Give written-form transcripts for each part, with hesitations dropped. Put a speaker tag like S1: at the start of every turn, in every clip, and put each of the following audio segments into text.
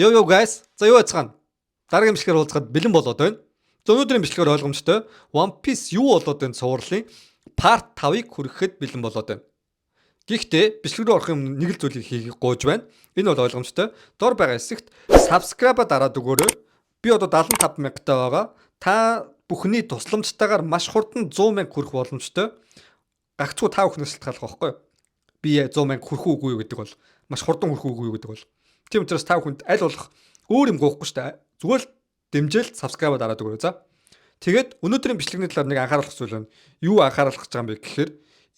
S1: Yo yo guys. За, юу яцгаана? Дараагийн бичлэгээр уулзахад бэлэн болоод байна. За, өнөөдрийн бичлэгээр ойлгомжтой One Piece юу болоод байна цувралын part 5-ыг хүргэхэд бэлэн болоод байна. Гэхдээ бичлэг рүү орох юм нэг л зүйлийг хийхийг гуйж байна. Энэ бол ойлгомжтой. Дор байгаа хэсэгт subscribe дараад өгөөрэй. Би одоо 75 мянгтай байгаа. Та бүхний тусламжтайгаар маш хурдан 100 мянга хүрэх боломжтой. Гагцхүү та бүхнээс шалтгаалах байхгүй юу? Би 100 мянга хүрэх үгүй юу гэдэг бол, маш хурдан хүрэх үгүй юу гэдэг бол. Тийм учраас та бүхэнд аль болох өөр юм гуйхгүй шүү дээ. Зүгээр л дэмжээл subscribe дараад өгөөрэй. За. Тэгээд өнөөдрийн бичлэгний талаар нэг анхааруулах зүйл байна. Юу анхааруулах гэж байгаа юм бэ гэхээр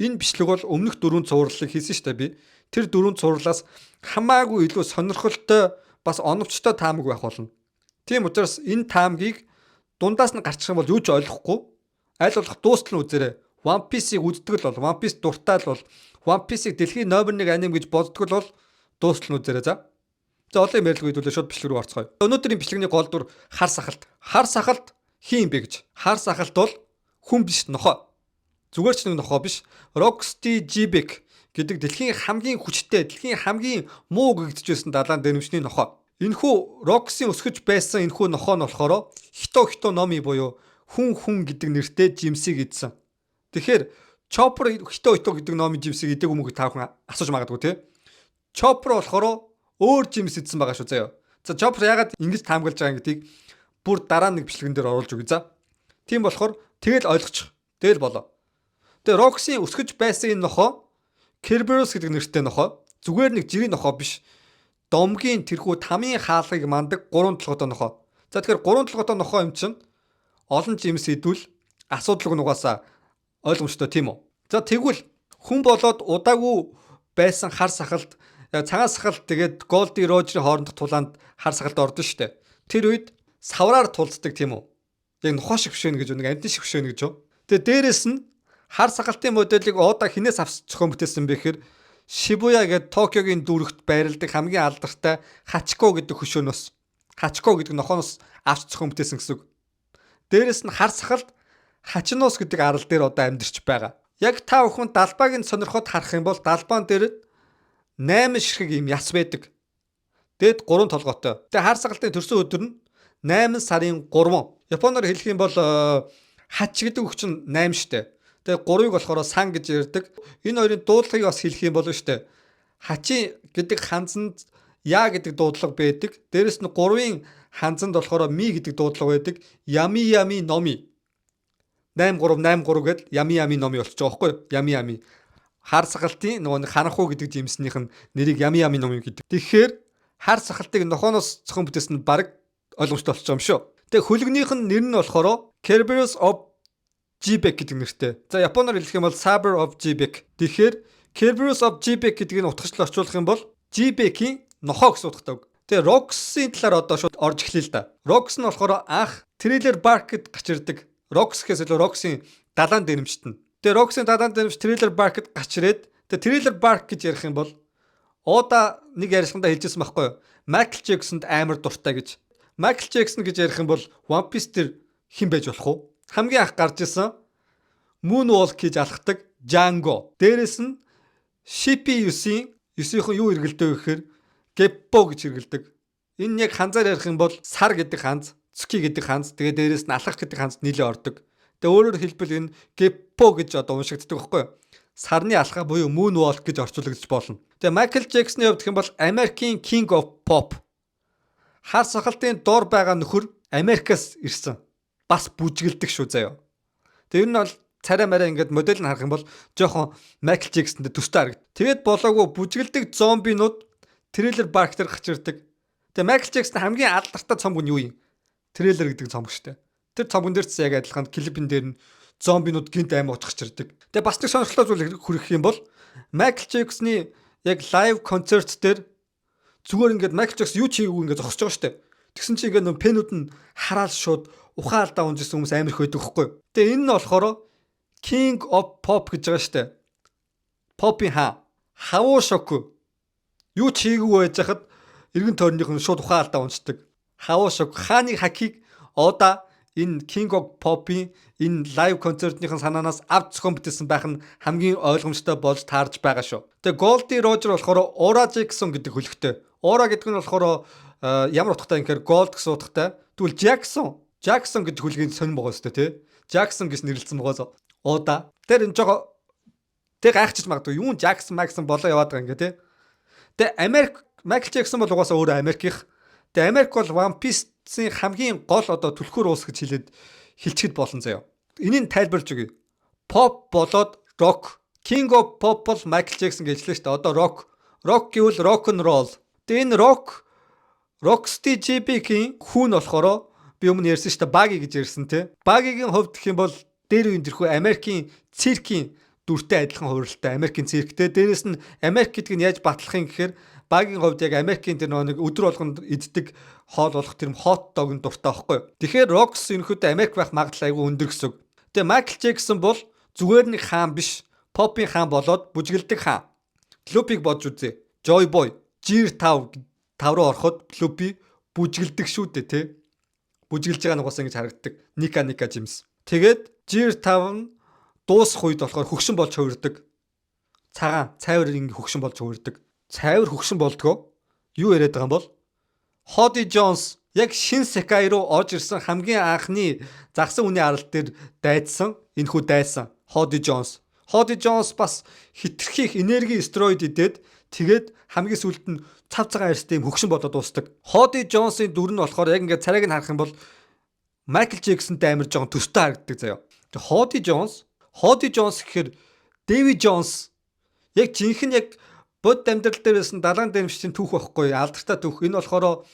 S1: энэ бичлэг бол өмнөх дөрвөн цувралыг хийсэн шүү дээ би. Тэр дөрвөн цувралаас хамаагүй илүү сонирхолтой, бас оновчтой таамаг байх болно. Тийм учраас энэ таамгийг дундаас нь гарчих юм бол юу ч ойлгохгүй. Аль болох дуустал нь үзээрэй. One Piece-ийг үздэг л бол, One Piece дуртай л бол, One Piece-ийг дэлхийн номер 1 аним гэж боддог л бол дуустал нь үзээрэй, за. За, олон юм ярилгүй, хэдүүлээ шууд бичлэг рүү орцгоё. Өнөөдрийн бичлэгний гол дүр хар сахалт. Хар сахалт хэн юм бэ гэж. Хар сахалт бол хүн биш, нохой. Зүгээр ч нэг нохой биш. Rocks D. Xebec гэдэг дэлхийн хамгийн хүчтэй, дэлхийн хамгийн муу гэгдэж байсан далайн дэрэмшний нохой. Энэхүү Rocks-ийн өсгөж байсан энэхүү нохой нь болохоор Хито Хито Номи буюу хүн хүн гэдэг нэртэй жимсийг идсэн. Тэгэхээр Chopper Хито Хито гэдэг номи жимсийг идээг юм уу та бүхэн асууж магадгүй, тий. Chopper болохоор өөр жимс идсэн байгаа шүү, заяа. За, Chopper яагаад ингэж таамаглаж байгаа гэдгийг бүр дараа нэг бичлэгэн дээр оруулж өгье, за. Тийм болохоор тэгэл ойлгочих. Тэгэл болоо. Тэгээ Rocks-ийн өсгөж байсан энэ нохой Kerberos гэдэг нэртэй нохой. Зүгээр нэг жирийн нохой биш. Домгийн тэрхүү тамийн хаалгыг мандаг гурван толгойтой нохой. За, тэгэхээр гурван толгойтой нохой юм чинь олон жимс идвэл асуудалгүй нугасаа ойлгомжтой, тийм үү? За, тэгвэл хүн болоод удаагүй байсан хар сахалт, цагаан сахалт, тэгээд Голди Рожерийн хоорондох тулаанд хар сахалт ордон штэ. Тэр үед савраар тулцдаг, тийм үү? Яг нохоо шиг биш гэж, нэг амьтан шиг биш гэж юу. Тэгээд дээрэс нь хар сахалтын моделийг Ода хинээс авч зохион бүтээсэн бэ гэхээр Шибуя гэдэг Токиогийн дүүрэгт байрладаг хамгийн алдартай Хачико гэдэг хөшөөнөөс, Хачико гэдэг нохооноос авч зохион бүтээсэн гэсэн үг. Дээрэс нь хар сахалт Хачиноос гэдэг арал дээр одоо амьдарч байгаа. Яг та бүхэн далбааг нь сонирхоод харах юм бол далбаан дээр 8 ширхэг юм яс байдаг. Дээд 3 толгойтой. Тэгээ хар сахалтын төрсөн өдөр нь 8 сарын 3. Японоор хэлэх юм бол хач гэдэг үг чинь 8 штэ. Тэгээ 3-ыг болохоор сан гэж ярьдаг. Энэ хоёрын дуудлагыг бас хэлэх юм бол штэ. Хачи гэдэг ханзанд я гэдэг дуудлага байдаг. Дээрэс нь 3-ын ханзанд болохоор ми гэдэг дуудлага байдаг. Ями ями номи. 8 3 8 3 гэдэл ями ями номи болчих жоох байхгүй юу? Ями ями. Хар сахалтын нөгөө нэг харанхуу гэдэг жимснийх нь нэрийг ями ями номи гэдэг. Тэгэхээр хар сахалтыг нохооноос зохион бүтээсэн нь баг ойлгомжтой болчих юм шүү. Тэгээ хөлгөнийх нь нэр нь болохоор Kerberos of Xebec гэдэг нэртэй. За, японоор хэлэх юм бол Saber of Xebec. Тэгэхээр Kerberos of Xebec гэдгийг утгачлал орчуулах юм бол Xebec-ийн нохоо гэсэн утгатай үг. Тэгээ Rocks-ийн талаар одоо шууд орж эхлэе л да. Rocks нь болохоор анх Thriller Bark-д гарч ирдэг. Rocks гэхээс илүү Rocks-ийн далайн дэрэмжт нь. Тэгээ Rocks-ийн далайн дэрэмж Thriller Bark-д гарч ирээд, тэгээ Thriller Bark гэж ярих юм бол Ода нэг ярилцлагандаа хэлжсэн байхгүй юу? Майкл Джексонд амар дуртай гэж. Майкл Джексон гэж ярих юм бол One Piece дээр хэн байж болох вэ? Хамгийн анх гарч исэн Moonwalk хийж алхдаг Django. Дээрэс нь CP9-ийн 9-ийнхэн юу хэрэгэлдэг вэ гэхээр Geppo гэж хэрэгэлдэг. Энэ яг ханзаар ярих юм бол сар гэдэг ханз, Цуки гэдэг ханз, тэгээ дээрэс нь алхах гэдэг ханз нийлээ ордог. Тэгээ өөрөөр хэлбэл энэ Geppo гэж одоо уншигддаг байхгүй юу? Сарны алхаа буюу Moonwalk гэж орчуулагдаж болно. Тэгээ Майкл Джексоны хувьд гэх юм бол Америкийн King of Pop. Хар сахалтын дор байгаа нөхөр Америкаас ирсэн. Бас бүжгэлдэг шүү, заяа. Тэгээ ер нь бол царай мараа ингээд модель нь харах юм бол жоохон Майкл Джексонтэй төстэй харагд. Тэгээд болоогүй бүжгэлдэг зомбинууд Thriller Bark дээр гарч ирдэг. Тэгээ Майкл Джексон хамгийн алдартай цомог нь юу юм? Thriller гэдэг цомог шүү дээ. Тэр цомгон дээр ч яг адилхан клипэн дээр нь зомбинууд гинт аим очих ирдэг. Тэгээ бас нэг сонирхолтой зүйл хүргэх юм бол Майкл Джексоны яг live концерт дээр зүгээр ингээд Майкл Джексон юу ч хийгээгүй ингээд зогсож байгаа шүү дээ. Тэгсэн чинь ингээд нөө fan үүд нь хараал шууд ухаан алдаа унжсэн хүмүүс амар их байдаг хгүй. Тэгээ энэ нь болохоор King of Pop гэж байгаа шүү дээ. Попын хаан. Хавуу шоку. Юу ч хийгээгүй байж хахад эргэн тойрных нь шууд ухаан алдаа унждаг. Хавуу шок хааны хакийг Ода энэ King of Pop-ийн энэ live концертын санаанаас авч зохион бүтээсэн байх нь хамгийн ойлгомжтой болж таарж байгаа шүү. Тэгээ Goldie Roger болохоор Ora Jackson гэдэг хөлөгтэй. Ora гэдэг нь болохоор Ямар утгатай юм гэхээр Gold гэсэн утгатай. Тэгвэл Jackson, Jackson гэж хүлгийн сонин байгаа өстой тий. Jackson гэж нэрлэлсэн байгаа. Ода. Тэр энэ жоо тэг гайхчих магадгүй. Юун Jackson Maxon болоо яваад байгаа ингээ тий. Тэгээ Америк, Майкл Джексон бол угаасаа өөрөө Америкийнх. Тэгээ Америк бол One Piece-ийн хамгийн гол одоо түлхүүр улс гэж хэлээд хэлчихэд болно заяа. Энийг тайлбарлаж өгье. Pop болоод rock. King of Pop бол Майкл Джексон гэж хэллээ шүү дээ. Одоо rock. Rock гэвэл rock and roll. Тэгээ энэ rock Roxy JB-ийн хүн болохоор би өмнө ярьсан шүү дээ. Баги гэж ярьсан тий. Багигийн хувьд гэх юм бол дээр үеийн тэрхүү Америкийн циркийн дүртэй адилхан хувиралтай, Америкийн цирктэй. Дээрээс нь Америк гэдг нь яаж батлах юм гэхээр Багийн хувьд яг Америкийн тэр нэг өдөр болгонд иддэг хоол болох тэр hot dog-ын дуртай байхгүй юу. Тэгэхээр Rocks ерөнхийдөө Америк байх магадлал айгүй өндөр гэсэн үг. Тэгээ Майкл Джексон бол зүгээр нэг хаан биш. Попын хаан болоод бүжгэлдэг хаан. Лупиг бодж үзье. Joy Boy Gear 5 5 руу ороход Лупи бүжгэлдэг шүү дээ, тий. Бүжгэлж байгаа нь угаасаа ингэж харагддаг. Nika Nika Жимс. Тэгээд Gear 5 нь дуусах үед болохоор хөгшин болж хувирдаг. Цагаан цайвар ингэ хөгшин болж хувирдаг. Цайвар хөгшин болдгоо. Юу яриад байгаа юм бол Ходи Джонс яг шин Секай руу орж ирсэн хамгийн анхны загсан үний арал дээр дайдсан энэхүү дайсан Ходи Джонс. Ходи Джонс бас хитрхи их энерги стероид идээд, тэгээд хамгийн сүүлд нь цав цагаан арьстай юм хөгшин болоод дуусдаг. Ходи Джонсын дүр нь болохоор яг ингээд царайг нь харах юм бол Майкл Джексонтэй амар жоохон төстэй харагддаг заяа. Тэг Ходи Джонс, Ходи Джонс гэхээр Дэви Джонс яг жинхэнэ яг бод амьдрал дээр байсан далайн дээрэмчдийн түүх байхгүй, алдартай түүх. Энэ болохоор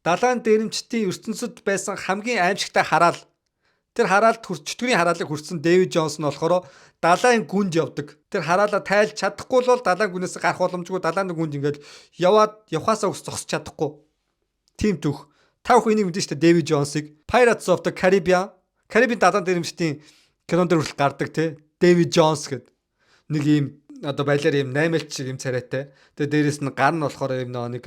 S1: далайн дээрэмчдийн ертөнцид байсан хамгийн аимшигтай хараал. Тэр хараалд чөтгөрийн хараалыг хүртсэн Дэви Джонс нь болохоор далайн гүнд явдаг. Тэр хараалаа тайлж чадахгүй бол далайн гүнээс гарах боломжгүй, далайн гүнд ингээд яваад явхаасаа ус зогсож чадахгүй. Тийм түүх. Та бүхэн энийг мэдэн шүү дээ, Дэви Джонсыг. Pirates of the Caribbean, Карибын далайн дээрэмчдийн кинон дээр хүртэл гардаг те. Дэви Джонс гэдэг нэг ийм одоо балиар ийм наймалч шиг юм царайтай. Тэгээ дээрэс нь гар нь болохоор ийм нэг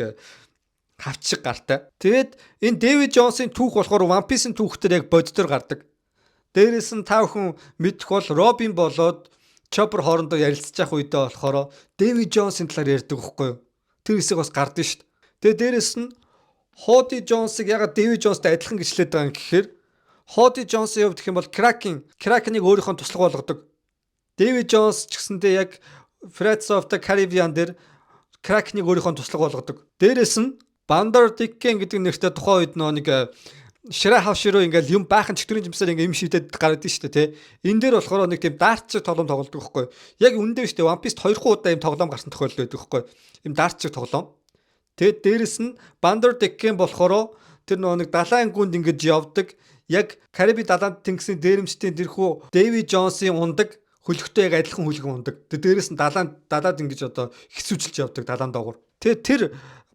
S1: хавч шиг гартай. Тэгээд энэ Дэви Джонсын түүх болохоор One Piece-ийн түүхтэр яг боддоор гардаг. Дээрэс нь та бүхэн мэдэх бол Робин болоод Чоппер хоорондоо ярилцж явах үедээ болохоор Дэви Джонсын талаар ярьдаг байхгүй юу? Тэр хэсэг бас гардаг шүү дээ. Тэгээ дээрэс нь Ходи Джонсыг ягаад Дэви Джонстай адилхан гэж хэлээд байгаа юм гэхээр Ходи Джонсын хувьд гэх юм бол Кракен, Кракеныг өөрийнхөө туслах болгодог. Дэви Джонс ч гэсэндээ яг Pirates of the Caribbean дээр Кракеныг өөрийнхөө туслах болгодог. Дээрэс нь Бандар Диккен гэдэг нэртэй тухайн үед нөө нэг Шира хавшируу ингээл юм баахан чөтгөрийн жимсээр ингээ юм шидэд гараад ин шүү дээ, тий. Энэ дээр болохоор нэг тийм дарт шиг тоглоом тоглодог байхгүй. Яг үндэ биш дээ, One Piece хоёр удаа юм тоглоом гарсан тохиолдол байдаг байхгүй. Юм дарт шиг тоглоом. Тэгээд дээрэс нь Бандар Диккен болохоор тэр нөгөө нэг далайн гүнд ингэж явдаг. Яг Кариби далайн тэнгисийн дээрэмчдийн тэрхүү Дэви Джонсын ундаг хөлөгтэй яг адилхан хөлгөн ундаг. Тэгээд дээрэс нь далайн далаад ингэж одоо хэсүүжилж явдаг далайн доогуур. Тэгээд тэр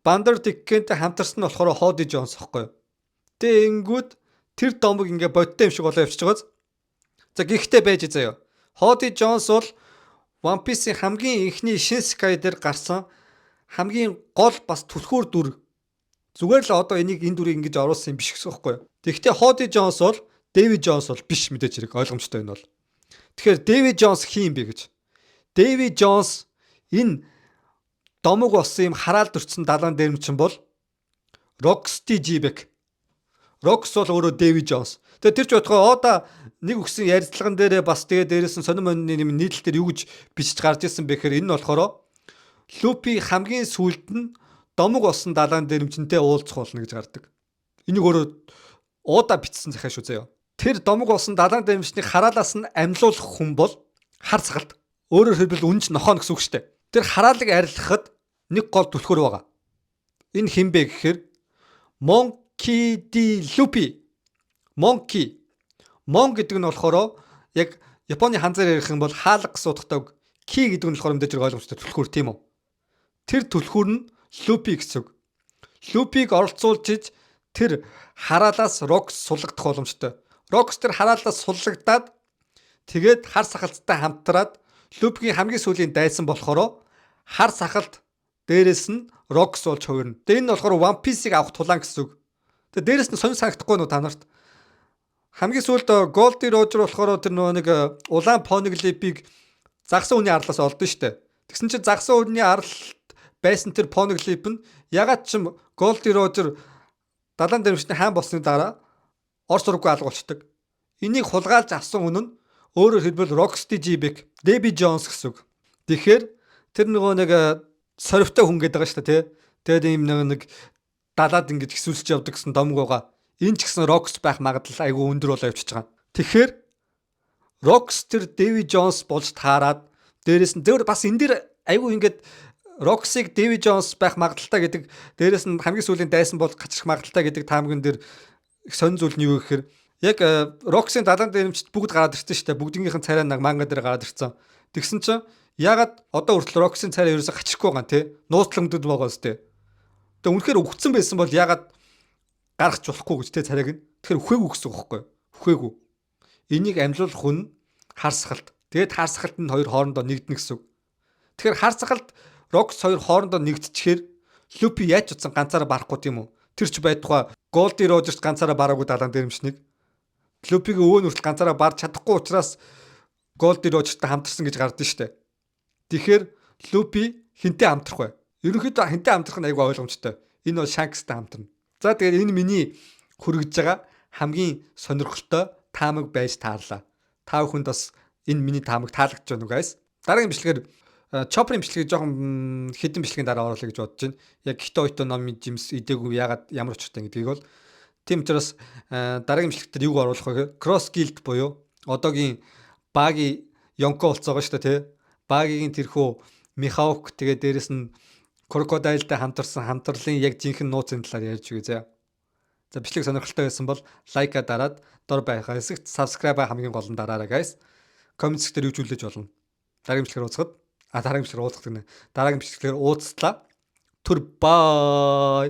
S1: Бандар Диккентэй хамтарсан нь болохоор Ходи Джонс байхгүй. Тэгээ ингүүд тэр домог ингээ бодтой юм шиг болоо явчихж байгааз. За, гэхдээ байж заяа. Ходи Джонс бол One Piece-ийн хамгийн эхний шин Sky дээр гарсан хамгийн гол бас түлхүүр дүр. Зүгээр л одоо энийг энэ дүрийг ингэж оруулсан юм биш гэсэн байхгүй юу. Тэгэхдээ Ходи Джонс бол Дэви Джонс бол биш, мэдээж хэрэг ойлгомжтой энэ бол. Тэгэхээр Дэви Джонс хин юм бэ гэж. Дэви Джонс энэ домог болсон юм хараалд өртсөн далайн дээрэмчин бол Roxy G-Beck. Rox бол өөрөө Дэви Джонс. Тэгээ тэр ч бодгоо Ода нэг өгсөн ярилцлаган дээрээ бас тэгээ дээрээс нь сонин монины юм нийтлэл дээр юу гэж бичиж гарч ирсэн бэ гэхээр энэ нь болохоор Лупи хамгийн сүүлд нь домог болсон далайн дээрэмчинтэй уулзах болно гэж гардаг. Энийг өөрөө Ода бичсэн захиа шүү заяа. Тэр домог болсон далайн дээрэмчнийг хараалаас нь амьлуулах хүн бол хар сахалт. Өөрөөр хэлбэл үнж нохоно гэсэн үг шүү дээ. Тэр хараалыг арилгахад нэг гол түлхүүр байгаа. Энэ хэн бэ гэхээр Monkey D. Luffy. Monkey. Mon гэдэг нь болохоор яг Японы ханзаар ярих юм бол хаалга гэсэн утгатай үг. Key гэдэг нь болохоор мэдээж ойлгомжтой түлхүүр, тийм үү? Тэр түлхүүр нь Luffy гэсэн үг. Luffy-г оролцуулж иж тэр хараалаас Rocks суллагдах боломжтой. Rocks тэр хараалаас суллагдаад, тэгээд хар сахалттай хамтраад Luffy-гийн хамгийн сүүлийн дайсан болохоор хар сахалт, дээрэс нь Rocks болж хувирна. Тэгээ энэ нь болохоор One Piece-ийг авах тулаан гэсэн үг. Тэгээ дээрэс нь сонир санагдахгүй нүү та нарт? Хамгийн сүүлд Голди Рожер болохоор тэр нөгөө нэг улаан Poneglyph-ийг загсан үний арлаас олдсон шүү дээ. Тэгсэн чинь загсан үний арлалт байсан тэр Poneglyph нь ягаад ч юм Голди Рожер Далайн дэрэмжтний хаан болсны дараа Орос ураггүй алга болчдөг. Энийг хулгайлж авсан хүн нь өөрөөр хэлбэл Rocks Xebec, Davy Jones гэсэн үг. Тэгэхээр тэр нөгөө нэг сорвтой хүн гэдэг байгаа шүү дээ, тий. Тэгээд ийм нэг далаад ингэж хэсүүлж явдаг гэсэн домог байгаа. Энэ ч гэсэн Rocks байх магадлал айгүй өндөр болоо явчихж байгаа. Тэгэхээр Rocks тэр Davy Jones болж таарад, дээрэс нь зөвөр бас энэ дэр айгүй ингээд Rocks-ыг Davy Jones байх магадлалтай гэдэг, дээрэс нь хамгийн сүүлийн дайсан бол гачрах магадлалтай гэдэг таамган дээр их сонин зүйл нь юу гэхээр яг Rocks-ийн далайн дээрэмчд бүгд гараад ирсэн шүү дээ. Бүгднгийнх нь царай нэг манга дээр гараад ирсэн. Тэгсэн чинь ягаад одоо хүртэл Rocks-ийн царай ерөөсө гачрахгүй байгаа юм те? Нууцлагдаад байгаа үстэй. Тэгээ үнэхээр үхсэн байсан бол ягаад гаргах болохгүй гэж те царайг нь. Тэгэхээр үхээгүй гэсэн үг байхгүй юу? Үхээгүй. Энийг амьлуулах хүн хар сахалт. Тэгээд хар сахалт нь хоёр хоорондоо нэгдэнэ гэсэн үг. Тэгэхээр хар сахалт, Rocks хоёр хоорондоо нэгдчихээр Луфи яаж ч утсан ганцаараа барахгүй, тийм үү? Тэр ч байтугай Голди Рожерс ганцаараа бараагүй далайн дээрэмчнийг. Луфигийн өвөө нь хүртэл ганцаараа барж чадахгүй учраас Голди Рожертэй хамтарсан гэж гардсан шүү дээ. Тэгэхээр Луфи хэнтэй хамтрах вэ? Ерөнхийдөө хэнтэй хамтрах нь айгүй ойлгомжтой. Энэ бол Шанкстай хамтрана. За, тэгээд энэ миний хүргэж байгаа хамгийн сонирхолтой таамаг байж таарлаа. Та бүхэнд бас энэ миний таамаг таалагдж байна уу, guys? Дараагийн бичлэгээр, Чопперын бичлэгийг жоохон хэдэн бичлэгийн дараа оруулъя гэж бодож байна. Яг Гитоо Ито номын жимс идээгүй ягаад, ямар учиртай гэдгийг бол. Тийм учраас дараагийн бичлэг дээр юуг оруулах вэ гэхээр Cross Guild буюу одоогийн Баги Yonko болцоогоо шүү дээ, тий. Багигийн тэрхүү Михаук, тэгээ дээрэс нь Crocodile-тай хамтарсан хамтралын яг жинхэнэ нууцын талаар ярьж өгье заяа. За, бичлэг сонирхолтой байсан бол like аа дараад, дор байхаа хэсэгт subscribe хамгийн гол нь дараарай, guys. Comment дээр юу ч үлдээж болно. Дараагийн бичлэгээр уулзахад, дараагийн бичлэгээр уулзах гэнэ. Дараагийн бичлэгээр уулзлаа. Түр bye.